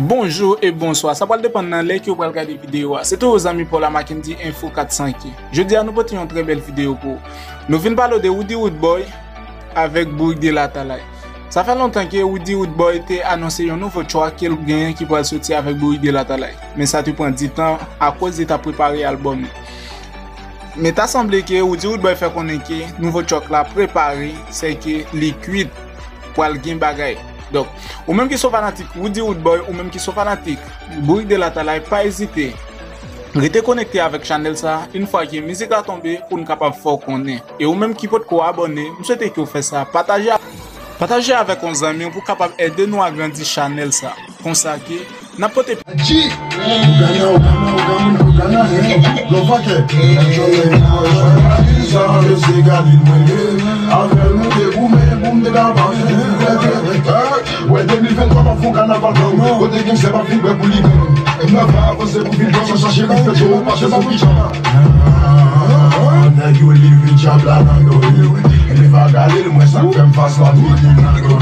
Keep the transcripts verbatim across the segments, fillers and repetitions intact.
Bonjou e bonswa. Sa pral depann nan lè ke w pral gade videyo a. Se toujou zanmi pa w la, Mackendy Info kat san K. Jodi a, nou pote yon trè bèl videyo pou ou. Nou vin pale w de Roody Roodboy avèk Bourik de Latalay. Sa fè lontan ke Roody Roodboy te anonse yon nouvo track ke l genyen ki pral soti avèk Bourik de Latalay. Men sa te pran ditan akoz li t ap prepare albòm li. Men ta sanble ke Roody Roodboy fè konnen ke nouvo track la prepare, sèke li kwit, pral gen bagay. Donk, ou menm ki se yon fanatik Roody Roodboy, ou menm ki se yon fanatik Bourik de Latalay, pa ezite. Rete konekte avèk chanèl sa, yon fwa ke mizik la tonbe, pou n kapab fè w konnen. E ou menm ki potko abòne, m swete ke w fè sa. Pataje, pataje avèk yon zanmi w pou kapab ede nou agrandi chanèl sa. Konsa ke n ap pote G. Sa, mesye, Galil mwen ye. Avè nou te goumen pou m te ka pa fè. Wè, de mil venntwa pa fon kanaval pou mwen. Kote gen sè pa fin prè pou li menm. N ap avanse pou vin pran sa cheri fè yo pa chè sou ki chan. Nèg yo leve dyab la nan do yo. Leve a Galil, mwen sa k fè m fas la.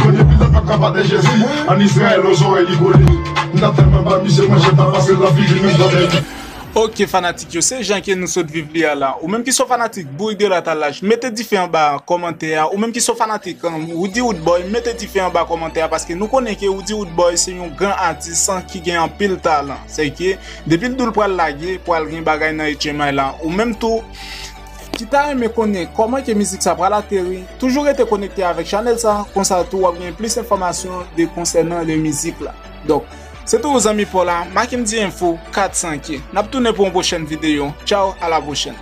Kote pilat pa ka pate Jezi. An Izrayèl, o zòrèy li kole. M ta tèlman ba misye manje, m ta pase la figi m nan tèt. Ok, fanatik yo, se jan ke nou sot viv li a la. Ou menm ki se yon fanatik Bourik de Latalay, mete dife anba kòmantè a. Ou menm ki se yon fanatik, um, Roody Roodboy, mete dife anba kòmantè a, paske nou konnen ke Roody Roodboy se yon gran atis, um, ki gen anpil talan. Sèke, depi l di w l pral lage, pral gen bagay nan H M I la. Ou menm tou, ki ta renmen konnen kòman ke mizik sa pral ateri, toujou rete konekte avèk chanèl sa, konsa tou w ap gen plis enfòmasyon de konsènan de mizik la. Donk, se toujou zanmi pa w la, Mackendy Info kat san K. N ap tounen pou yon pwochèn videyo. Tchaw, a la pwochèn.